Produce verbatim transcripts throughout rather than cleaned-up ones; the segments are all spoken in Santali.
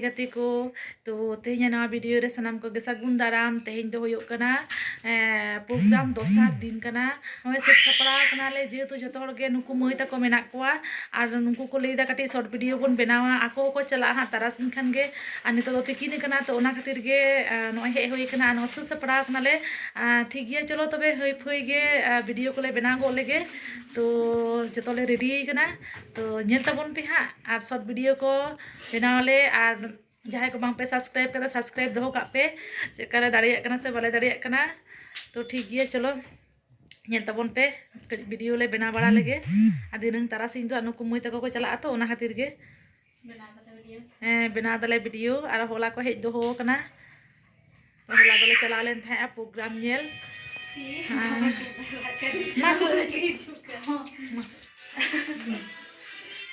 ᱜᱟᱛᱮ ᱠᱚ, ᱛᱚ ᱛᱮᱦᱮᱧᱟᱜ ᱱᱚᱣᱟ ᱵᱷᱤᱰᱤᱭᱳ ᱨᱮ ᱥᱟᱱᱟᱢ ᱠᱚᱜᱮ ᱥᱟᱹᱜᱩᱱ ᱫᱟᱨᱟᱢ᱾ ᱛᱮᱦᱮᱧ ᱫᱚ ᱦᱩᱭᱩᱜ ᱠᱟᱱᱟ ᱯᱨᱳᱜᱨᱟᱢ ᱫᱚᱥᱟᱨ ᱫᱤᱱ ᱠᱟᱱᱟ᱾ ᱱᱚᱜᱼᱚᱭ ᱥᱟᱹᱛ ᱥᱟᱯᱲᱟᱣ ᱠᱟᱱᱟᱞᱮ, ᱡᱮᱦᱮᱛᱩ ᱡᱷᱚᱛᱚ ᱦᱚᱲ ᱜᱮ ᱱᱩᱠᱩ ᱢᱟᱹᱭ ᱛᱟᱠᱚ ᱢᱮᱱᱟᱜ ᱠᱚᱣᱟ, ᱟᱨ ᱱᱩᱠᱩ ᱠᱚ ᱞᱟᱹᱭᱫᱟ ᱠᱟᱹᱴᱤᱡ ᱥᱚᱨᱴ ᱵᱷᱤᱰᱤᱭᱳ ᱵᱚᱱ ᱵᱮᱱᱟᱣᱟ᱾ ᱟᱠᱚ ᱦᱚᱸᱠᱚ ᱪᱟᱞᱟᱜᱼᱟ ᱦᱟᱸᱜ ᱛᱟᱨᱟᱥᱤᱧ ᱠᱷᱟᱱ ᱜᱮ, ᱟᱨ ᱱᱤᱛᱚᱜ ᱫᱚ ᱛᱤᱠᱤᱱ ᱠᱟᱱᱟ, ᱛᱚ ᱚᱱᱟ ᱠᱷᱟᱹᱛᱤᱨ ᱜᱮ ᱱᱚᱜᱼᱚᱭ ᱦᱮᱡ ᱦᱩᱭ ᱠᱟᱱᱟ᱾ ᱟᱨ ᱱᱚᱣᱟ ᱥᱟᱹᱛ ᱥᱟᱯᱲᱟᱣ ᱠᱟᱱᱟᱞᱮ᱾ ᱴᱷᱤᱠ ᱜᱮᱭᱟ, ᱪᱚᱞᱚ ᱛᱚᱵᱮ ᱦᱟᱹᱭ ᱯᱷᱟᱹᱭ ᱜᱮ ᱵᱷᱤᱰᱤᱭᱳ ᱠᱚᱞᱮ ᱵᱮᱱᱟᱣ ᱜᱚᱫ ᱞᱮᱜᱮ᱾ ᱛᱚ ᱡᱚᱛᱚ ᱞᱮ ᱨᱮᱰᱤ ᱠᱟᱱᱟ, ᱛᱚ ᱧᱮᱞ ᱛᱟᱵᱚᱱ ᱯᱮ ᱦᱟᱸᱜ ᱟᱨ ᱥᱚᱨᱴ ᱵᱷᱤᱰᱤᱭᱳ ᱠᱚ ᱵᱮᱱᱟᱣ ᱟᱞᱮ᱾ ᱟᱨ ᱡᱟᱦᱟᱸᱭ ᱠᱚ ᱵᱟᱝ ᱯᱮ ᱥᱟᱵᱥᱠᱨᱟᱭᱤᱵ ᱠᱟᱫᱟ, ᱥᱟᱵᱥᱠᱨᱟᱭᱤᱵ ᱫᱚᱦᱚ ᱠᱟᱜ ᱯᱮ᱾ ᱪᱮᱫ ᱞᱮᱠᱟ ᱞᱮ ᱫᱟᱲᱮᱭᱟᱜ ᱠᱟᱱᱟ ᱥᱮ ᱵᱟᱞᱮ ᱫᱟᱲᱮᱭᱟᱜ ᱠᱟᱱᱟ, ᱛᱚ ᱴᱷᱤᱠ ᱜᱮᱭᱟ, ᱪᱚᱞᱚ ᱧᱮᱞ ᱛᱟᱵᱚᱱ ᱯᱮ᱾ ᱠᱟᱹᱡ ᱵᱷᱤᱰᱤᱭᱳ ᱞᱮ ᱵᱮᱱᱟᱣ ᱵᱟᱲᱟ ᱞᱮᱜᱮ, ᱟᱨ ᱫᱷᱤᱱᱟᱹᱝ ᱛᱟᱨᱟᱥᱤᱧ ᱫᱚ ᱟᱨ ᱱᱩᱠᱩ ᱢᱟᱹᱭ ᱛᱟᱠᱚ ᱠᱚ ᱪᱟᱞᱟᱜᱼᱟ, ᱛᱚ ᱚᱱᱟ ᱠᱷᱟᱹᱛᱤᱨ ᱜᱮ ᱵᱮᱱᱟᱣ ᱫᱟᱞᱮ ᱵᱷᱤᱰᱤᱭᱳ᱾ ᱦᱮᱸ, ᱵᱮᱱᱟᱣ ᱫᱟᱞᱮ ᱵᱷᱤᱰᱤᱭᱳ᱾ ᱟᱨ ᱦᱚᱞᱟ ᱠᱚ ᱦᱮᱡ ᱫᱚᱦᱚ ᱟᱠᱟᱱᱟ, ᱦᱚᱞᱟ ᱫᱚᱞᱮ ᱪᱟᱞᱟᱣ ᱞᱮᱱ ᱛᱟᱦᱮᱸᱜᱼᱟ ᱯᱨᱳᱜᱨᱟᱢ ᱧᱮᱞ᱾ ᱦᱮᱸ᱾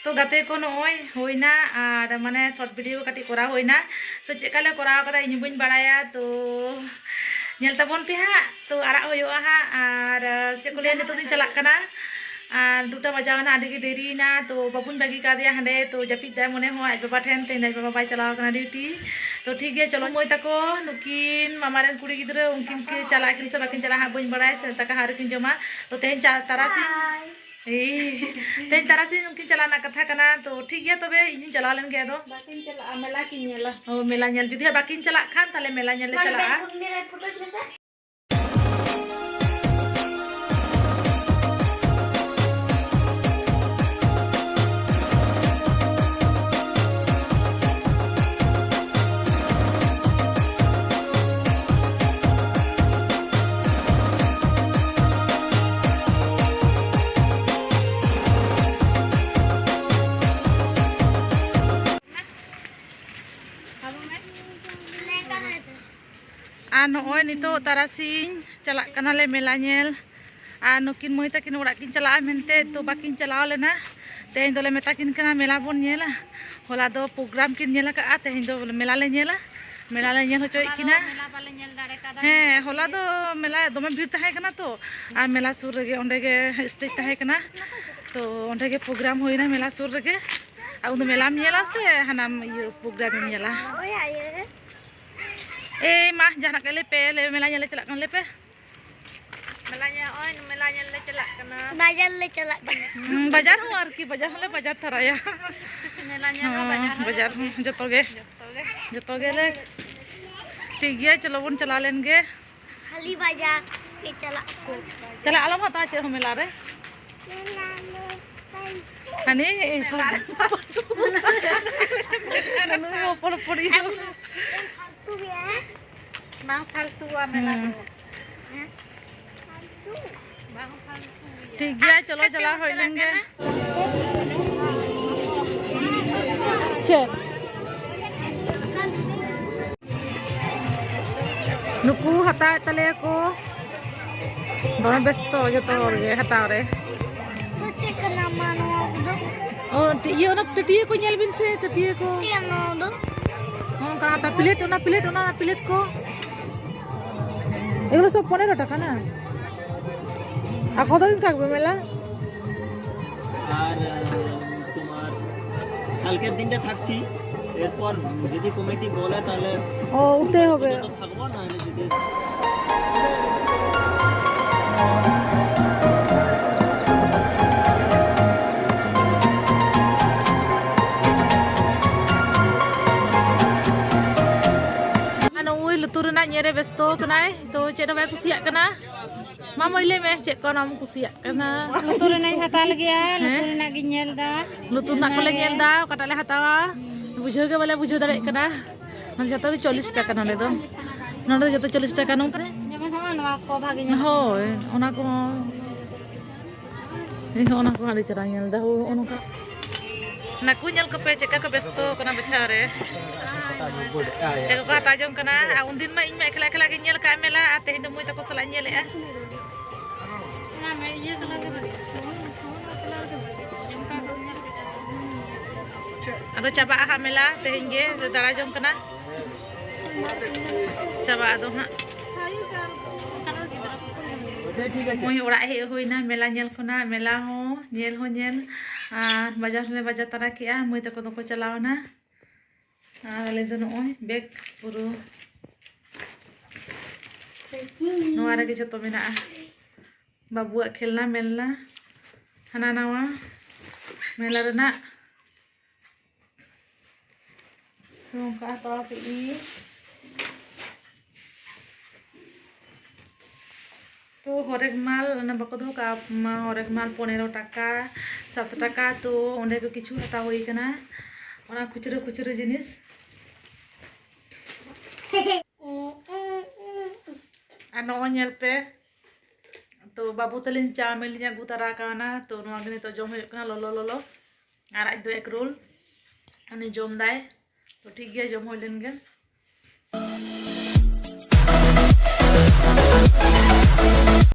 ᱛᱚ ᱜᱟᱛᱮ ᱠᱚ, ᱱᱚᱜᱼᱚᱭ ᱦᱩᱭᱱᱟ, ᱟᱨ ᱢᱟᱱᱮ ᱥᱚᱨᱴ ᱵᱷᱤᱰᱤᱭᱳ ᱠᱚ ᱠᱟᱹᱴᱤᱡ ᱠᱚᱨᱟᱣ ᱦᱩᱭᱱᱟ᱾ ᱛᱚ ᱪᱮᱫ ᱞᱮᱠᱟ ᱞᱮ ᱠᱚᱨᱟᱣ ᱠᱟᱫᱟ ᱤᱧ ᱦᱚᱸ ᱵᱟᱹᱧ ᱵᱟᱲᱟᱭᱟ, ᱛᱚ ᱧᱮᱞ ᱛᱟᱵᱚᱱ ᱯᱮ ᱦᱟᱸᱜ᱾ ᱛᱚ ᱟᱲᱟᱜ ᱦᱩᱭᱩᱜᱼᱟ ᱦᱟᱸᱜ, ᱟᱨ ᱪᱮᱫ ᱠᱚ ᱞᱟᱹᱭᱟ, ᱱᱤᱛᱚᱜ ᱫᱚᱧ ᱪᱟᱞᱟᱜ ᱠᱟᱱᱟ᱾ ᱟᱨ ᱫᱩᱴᱟ ᱵᱟᱡᱟᱣ ᱮᱱᱟ, ᱟᱹᱰᱤ ᱜᱮ ᱫᱮᱨᱤᱭᱮᱱᱟ, ᱛᱚ ᱵᱟᱵᱩᱧ ᱵᱟᱹᱜᱤ ᱠᱟᱫᱮᱭᱟ ᱦᱟᱸᱰᱮ, ᱛᱚ ᱡᱟᱹᱯᱤᱫ ᱫᱟᱭ ᱢᱚᱱᱮ ᱦᱚᱸ ᱟᱡ ᱵᱟᱵᱟ ᱴᱷᱮᱱ, ᱛᱮᱦᱮᱧ ᱟᱡ ᱵᱟᱵᱟ ᱵᱟᱭ ᱪᱟᱞᱟᱣ ᱠᱟᱱᱟ ᱰᱤᱭᱩᱴᱤ᱾ ᱛᱚ ᱴᱷᱤᱠ ᱜᱮᱭᱟ, ᱪᱚᱞᱚ ᱢᱟᱹᱭ ᱛᱟᱠᱚ, ᱱᱩᱠᱤᱱ ᱢᱟᱢᱟ ᱨᱮᱱ ᱠᱩᱲᱤ ᱜᱤᱫᱽᱨᱟᱹ, ᱩᱱᱠᱤᱱ ᱠᱤ ᱪᱟᱞᱟᱜ ᱟᱹᱠᱤᱱ ᱥᱮ ᱵᱟᱹᱠᱤᱱ ᱪᱟᱞᱟᱜᱼᱟ ᱦᱟᱸᱜ ᱵᱟᱹᱧ ᱵᱟᱲᱟᱭᱟ, ᱪᱮ ᱫᱟᱠᱟ ᱦᱟᱸᱜ ᱨᱮᱠᱤᱱ ᱡᱚᱢᱟ᱾ ᱛᱚ ᱛᱮᱦᱮᱧ ᱪᱟ-, ᱛᱟᱨᱟᱥᱤᱧ, ᱮᱭ, ᱛᱮᱦᱮᱧ ᱛᱟᱨᱟᱥᱤᱧ ᱩᱱᱠᱤᱱ ᱪᱟᱞᱟᱜ ᱨᱮᱱᱟᱜ ᱠᱟᱛᱷᱟ ᱠᱟᱱᱟ᱾ ᱛᱚ ᱴᱷᱤᱠ ᱜᱮᱭᱟ, ᱛᱚᱵᱮ ᱤᱧ ᱦᱚᱸᱧ ᱪᱟᱞᱟᱣ ᱞᱮᱱ ᱜᱮ ᱟᱫᱚ᱾ ᱵᱟᱹᱠᱤᱱ ᱪᱟᱞᱟᱜᱼᱟ, ᱢᱮᱞᱟ ᱠᱤᱱ ᱧᱮᱞᱟ᱾ ᱚ, ᱢᱮᱞᱟ ᱧᱮᱞ, ᱡᱩᱫᱤ ᱦᱟᱸᱜ ᱵᱟᱹᱠᱤᱱ ᱪᱟᱞᱟᱜ ᱠᱷᱟᱱ, ᱛᱟᱦᱞᱮ ᱢᱮᱞᱟ ᱧᱮᱞ ᱞᱮ ᱪᱟᱞᱟᱜᱼᱟ᱾ ᱟᱨ ᱱᱚᱜᱼᱚᱭ ᱱᱤᱛᱚᱜ ᱛᱟᱨᱟᱥᱤᱧ ᱪᱟᱞᱟᱜ ᱠᱟᱱᱟᱞᱮ ᱢᱮᱞᱟ ᱧᱮᱞ᱾ ᱟᱨ ᱱᱩᱠᱤᱱ ᱢᱟᱹᱭ ᱛᱟᱹᱠᱤᱱ ᱚᱲᱟᱜ ᱠᱤᱱ ᱪᱟᱞᱟᱜᱼᱟ ᱢᱮᱱᱛᱮ, ᱛᱚ ᱵᱟᱹᱠᱤᱱ ᱪᱟᱞᱟᱣ ᱞᱮᱱᱟ᱾ ᱛᱮᱦᱮᱧ ᱫᱚᱞᱮ ᱢᱮᱛᱟ ᱠᱤᱱ ᱠᱟᱱᱟ ᱢᱮᱞᱟ ᱵᱚᱱ ᱧᱮᱞᱟ᱾ ᱦᱚᱞᱟ ᱫᱚ ᱯᱨᱳᱜᱨᱟᱢ ᱠᱤᱱ ᱧᱮᱞ ᱟᱠᱟᱫᱼᱟ, ᱛᱮᱦᱮᱧ ᱫᱚ ᱢᱮᱞᱟ ᱞᱮ ᱧᱮᱞᱟ, ᱢᱮᱞᱟ ᱞᱮ ᱧᱮᱞ ᱦᱚᱪᱚᱭᱮᱫ ᱠᱤᱱᱟ᱾ ᱦᱮᱸ, ᱦᱚᱞᱟ ᱫᱚ ᱢᱮᱞᱟ ᱫᱚᱢᱮ ᱵᱷᱤᱲ ᱛᱟᱦᱮᱸ ᱠᱟᱱᱟ ᱛᱚ, ᱟᱨ ᱢᱮᱞᱟ ᱥᱩᱨ ᱨᱮᱜᱮ ᱚᱸᱰᱮ ᱜᱮ ᱥᱴᱮᱡᱽ ᱛᱟᱦᱮᱸ ᱠᱟᱱᱟ, ᱛᱚ ᱚᱸᱰᱮ ᱜᱮ ᱯᱨᱳᱜᱨᱟᱢ ᱦᱩᱭᱱᱟ ᱢᱮᱞᱟ ᱥᱩᱨ ᱨᱮᱜᱮ᱾ ᱟᱨ ᱩᱱᱫᱚ ᱢᱮᱞᱟᱢ ᱧᱮᱞᱟ ᱥᱮ ᱦᱟᱱᱟᱢ ᱤᱭᱟᱹ ᱯᱨᱳᱜᱨᱟᱢ ᱮᱢ ᱧᱮᱞᱟ? ᱮᱭ ᱢᱟ, ᱡᱟᱦᱟᱱᱟᱜ ᱜᱮ ᱞᱟᱹᱭ ᱯᱮ, ᱞᱟᱹᱭ ᱢᱮ, ᱢᱮᱞᱟ ᱧᱮᱞ ᱞᱮ ᱪᱟᱞᱟᱜ ᱠᱟᱱᱟ, ᱞᱟᱹᱭ ᱯᱮ᱾ ᱢᱮᱞᱟ ᱧᱮᱞ, ᱱᱚᱜᱼᱚᱭ ᱢᱮᱞᱟ ᱧᱮᱞ ᱞᱮ ᱪᱟᱞᱟᱜ ᱠᱟᱱᱟ᱾ ᱵᱟᱡᱟᱨ ᱞᱮ ᱪᱟᱞᱟᱜ ᱠᱟᱱᱟ᱾ ᱦᱩᱸ, ᱵᱟᱡᱟᱨ ᱦᱚᱸ ᱟᱨᱠᱤ, ᱵᱟᱡᱟᱨ ᱦᱚᱸᱞᱮ ᱵᱟᱡᱟᱨ ᱛᱟᱨᱟᱭᱟ᱾ ᱢᱮᱞᱟ ᱧᱮᱞ ᱦᱚᱸ, ᱦᱚᱸ, ᱵᱟᱡᱟᱨ ᱦᱚᱸ ᱵᱟᱡᱟᱨ ᱡᱚᱛᱚ ᱦᱚᱸ, ᱜᱮ᱾ ᱡᱚᱛᱚ ᱜᱮ᱾ ᱡᱚᱛᱚ ᱜᱮᱞᱮ ᱴᱷᱤᱠ ᱜᱮᱭᱟ, ᱪᱚᱞᱚ ᱵᱚᱱ ᱪᱟᱞᱟᱣ ᱞᱮᱱ ᱜᱮ᱾ ᱠᱷᱟᱹᱞᱤ ᱵᱟᱡᱟᱨ ᱜᱮ ᱪᱟᱞᱟᱜ ᱠᱚ᱾ ᱛᱟᱦᱞᱮ ᱟᱞᱚᱢ ᱦᱟᱛᱟᱣᱟ ᱪᱮᱫ ᱦᱚᱸ ᱢᱮᱞᱟ ᱨᱮ᱾ ᱢᱮᱞᱟ ᱫᱚ ᱵᱟᱝ᱾ ᱦᱟᱱᱮ ᱱᱩᱭ ᱦᱚᱯᱚᱱ ᱦᱚᱯᱚᱱ ᱤᱭᱟᱹ᱾ ᱯᱷᱟᱞᱛᱩ ᱜᱮᱭᱟ, ᱦᱮᱸ? ᱵᱟᱝ ᱯᱷᱟᱞᱛᱩᱣᱟ ᱢᱮᱞᱟ ᱫᱚ᱾ ᱦᱩᱸ᱾ ᱦᱮᱸ? ᱯᱷᱟᱞᱛᱩ᱾ ᱵᱟᱝ ᱯᱷᱟᱞᱛᱩ ᱜᱮᱭᱟ᱾ ᱴᱷᱤᱠ ᱜᱮᱭᱟ, ᱪᱚᱞᱚ ᱪᱟᱞᱟᱣ ᱦᱩᱭ ᱞᱮᱱ ᱜᱮ᱾ ᱪᱮᱫ? ᱱᱩᱠᱩ ᱦᱟᱛᱟᱣᱮᱫ ᱛᱟᱞᱮᱭᱟ ᱠᱚ, ᱫᱚᱢᱮ ᱵᱮᱥᱛᱚ ᱡᱚᱛᱚ ᱦᱚᱲ ᱜᱮ ᱦᱟᱛᱟᱣ ᱨᱮ᱾ ᱛᱚ ᱪᱮᱫ ᱠᱟᱱᱟ ᱢᱟ ᱱᱚᱣᱟ ᱠᱚᱫᱚ? ᱚ, ᱴᱤ-, ᱤᱭᱟᱹ, ᱚᱱᱟ ᱴᱟᱹᱴᱭᱟᱹ ᱠᱚ ᱧᱮᱞ ᱵᱤᱱ ᱥᱮ, ᱴᱟᱹᱴᱭᱟᱹ ᱠᱚ᱾ ᱪᱮᱫ ᱠᱟᱱᱟ ᱱᱚᱣᱟ ᱫᱚ? ᱚᱱᱠᱟ ᱦᱟᱛᱟᱣ, ᱯᱞᱮᱴ, ᱚᱱᱟ ᱯᱞᱮᱴ, ᱚᱱᱟ ᱯᱞᱮᱴ ᱠᱚ᱾ ᱮᱜᱩᱞᱳ ᱥᱚᱵ ᱯᱚᱱᱮᱨᱚ ᱴᱟᱠᱟ ᱱᱟ? আর কতদিন থাকবে মেলা? আর, আহ, তোমার কালকের দিনটা থাকছি, এরপর যদি কমিটি বলে তাহলে ও, উঠতে হবে। থাকবো, না হলে যদি ᱟᱨ ᱱᱩᱭ ᱞᱩᱛᱩᱨ ᱨᱮᱱᱟᱜ ᱧᱮᱞ ᱨᱮ ᱵᱮᱥᱛᱚ ᱠᱟᱱᱟᱭ, ᱛᱚ ᱪᱮᱫ ᱦᱚᱸ ᱵᱟᱭ ᱠᱩᱥᱤᱭᱟᱜ ᱠᱟᱱᱟ᱾ ᱢᱟ ᱢᱟᱹᱭ ᱞᱟᱹᱭ ᱢᱮ, ᱪᱮᱫ ᱠᱚ ᱚᱱᱟᱢ ᱠᱩᱥᱤᱭᱟᱜ ᱠᱟᱱᱟ? ᱞᱩᱛᱩᱨ ᱨᱮᱱᱟᱜ ᱤᱧ ᱦᱟᱛᱟᱣ ᱞᱟᱹᱜᱤᱫ, ᱦᱮᱸ? ᱞᱩᱛᱩᱨ ᱨᱮᱱᱟᱜ ᱜᱤᱧ ᱧᱮᱞ ᱮᱫᱟ᱾ ᱞᱩᱛᱩᱨ ᱨᱮᱱᱟᱜ ᱠᱚᱞᱮ ᱧᱮᱞ ᱮᱫᱟ, ᱚᱠᱟᱴᱟᱜ ᱞᱮ ᱦᱟᱛᱟᱣᱟ, ᱵᱩᱡᱷᱟᱹᱣ ᱜᱮ ᱵᱟᱞᱮ ᱵᱩᱡᱷᱟᱹᱣ ᱫᱟᱲᱮᱭᱟᱜ ᱠᱟᱱᱟ᱾ ᱢᱟᱱᱮ ᱡᱚᱛᱚ ᱜᱮ ᱪᱚᱞᱞᱤᱥ ᱴᱟᱠᱟ ᱱᱚᱰᱮ ᱫᱚ᱾ ᱱᱚᱰᱮ ᱫᱚ ᱡᱚᱛᱚ ᱪᱚᱞᱞᱤᱥ ᱴᱟᱠᱟ ᱱᱚᱝᱠᱟ᱾ ᱡᱮᱢᱚᱱ ᱦᱚᱸᱜᱼᱚᱭ ᱱᱚᱣᱟ ᱠᱚ ᱵᱷᱟᱜᱮ ᱧᱮᱞᱚᱜ ᱠᱟᱱᱟ᱾ ᱦᱳᱭ, ᱚᱱᱟ ᱠᱚᱦᱚᱸ᱾ ᱤᱧ ᱦᱚᱸ ᱚᱱᱟ ᱠᱚ ᱟᱹᱰᱤ ᱪᱮᱦᱨᱟ ᱧᱮᱞ ᱮᱫᱟ᱾ ᱦᱳ, ᱱᱚᱜᱼᱚ ᱱᱚᱝᱠᱟ᱾ ᱱᱟᱠᱩ ᱧᱮᱞ ᱠᱚᱯᱮ ᱪᱮᱫᱠᱟ ᱠᱚ ᱵᱮᱥᱛᱚ ᱠᱟᱱᱟ ᱵᱟᱪᱷᱟᱣ ᱨᱮ᱾ ᱪᱮᱫ ᱠᱚᱠᱚ ᱦᱟᱛᱟᱣ ᱡᱚᱝ ᱠᱟᱱᱟ᱾ ᱟᱨ ᱩᱱᱫᱤᱱ ᱢᱟ ᱤᱧ ᱢᱟ ᱮᱠᱞᱟ ᱮᱠᱞᱟ ᱜᱤᱧ ᱧᱮᱞ ᱠᱟᱜᱼᱟ ᱢᱮᱞᱟ, ᱟᱨ ᱛᱮᱦᱮᱧ ᱫᱚ ᱢᱟᱹᱭ ᱛᱟᱠᱚ ᱥᱟᱞᱟᱜ ᱤᱧ ᱧᱮᱞᱮᱜᱼᱟ᱾ ᱟᱫᱚ ᱪᱟᱵᱟᱜᱼᱟ ᱦᱟᱸᱜ ᱢᱮᱞᱟ, ᱛᱮᱦᱮᱧ ᱜᱮ ᱫᱟᱬᱟ ᱡᱚᱝ ᱠᱟᱱᱟ᱾ ᱪᱟᱵᱟᱜ ᱟᱫᱚ ᱦᱟᱸᱜ᱾ ᱱᱚᱜᱼᱚᱭ ᱚᱲᱟᱜ ᱦᱮᱡ ᱦᱩᱭᱱᱟ ᱢᱮᱞᱟ ᱧᱮᱞ ᱠᱷᱚᱱᱟᱜ᱾ ᱢᱮᱞᱟ ᱦᱚᱸ ᱧᱮᱞ ᱦᱚᱸ ᱧᱮᱞ, ᱟᱨ ᱵᱟᱡᱟᱨ ᱦᱚᱸᱞᱮ ᱵᱟᱡᱟᱨ ᱛᱟᱨᱟ ᱠᱮᱜᱼᱟ᱾ ᱢᱟᱹᱭ ᱛᱟᱠᱚ ᱫᱚᱠᱚ ᱪᱟᱞᱟᱣ ᱮᱱᱟ, ᱟᱨ ᱟᱞᱮ ᱫᱚ ᱱᱚᱜᱼᱚᱭ ᱵᱮᱜᱽ ᱯᱩᱨᱟᱹ ᱱᱚᱣᱟ ᱨᱮᱜᱮ ᱡᱷᱚᱛᱚ ᱢᱮᱱᱟᱜᱼᱟ᱾ ᱵᱟᱹᱵᱩᱣᱟᱜ ᱠᱷᱮᱞᱱᱟ ᱢᱮᱞᱱᱟ, ᱦᱟᱱᱟ ᱱᱟᱣᱟ ᱢᱮᱞᱟ ᱨᱮᱱᱟᱜ᱾ ᱱᱚᱝᱠᱟ ᱦᱟᱛᱟᱣ ᱠᱮᱫ ᱜᱮ᱾ ᱛᱚ ᱦᱚᱨᱮᱠ ᱢᱟᱞ ᱚᱱᱟ ᱵᱟᱠᱚ ᱫᱚᱦᱚ ᱠᱟᱜᱼᱟ, ᱢᱟ ᱦᱚᱨᱮᱠ ᱢᱟᱞ ᱯᱚᱱᱮᱨᱚ ᱴᱟᱠᱟ, ᱥᱟᱛ ᱴᱟᱠᱟ᱾ ᱛᱚ ᱚᱸᱰᱮ ᱫᱚ ᱠᱤᱪᱷᱩ ᱦᱟᱛᱟᱣ ᱦᱩᱭ ᱠᱟᱱᱟ, ᱚᱱᱟ ᱠᱷᱩᱪᱨᱟᱹ ᱠᱷᱩᱪᱨᱟᱹ ᱡᱤᱱᱤᱥ᱾ ᱟᱨ ᱱᱚᱜᱼᱚᱭ ᱧᱮᱞ ᱯᱮ, ᱛᱚ ᱵᱟᱹᱵᱩ ᱛᱟᱹᱞᱤᱧ ᱪᱟᱣᱢᱤᱱ ᱞᱤᱧ ᱟᱹᱜᱩ ᱛᱟᱨᱟ ᱠᱟᱣᱱᱟ᱾ ᱛᱚ ᱱᱚᱣᱟ ᱜᱮ ᱱᱤᱛᱚᱜ ᱡᱚᱢ ᱦᱩᱭᱩᱜ ᱠᱟᱱᱟ ᱞᱚᱞᱚ ᱞᱚᱞᱚ, ᱟᱨ ᱟᱡ ᱫᱚ ᱮᱜᱽ ᱨᱳᱞ ᱩᱱᱤ ᱡᱚᱢ ᱫᱟᱭ᱾ ᱛᱚ ᱴᱷᱤᱠ ᱜᱮᱭᱟ, ᱡᱚᱢ ᱦᱩᱭ ᱞᱮᱱ ᱜᱮ᱾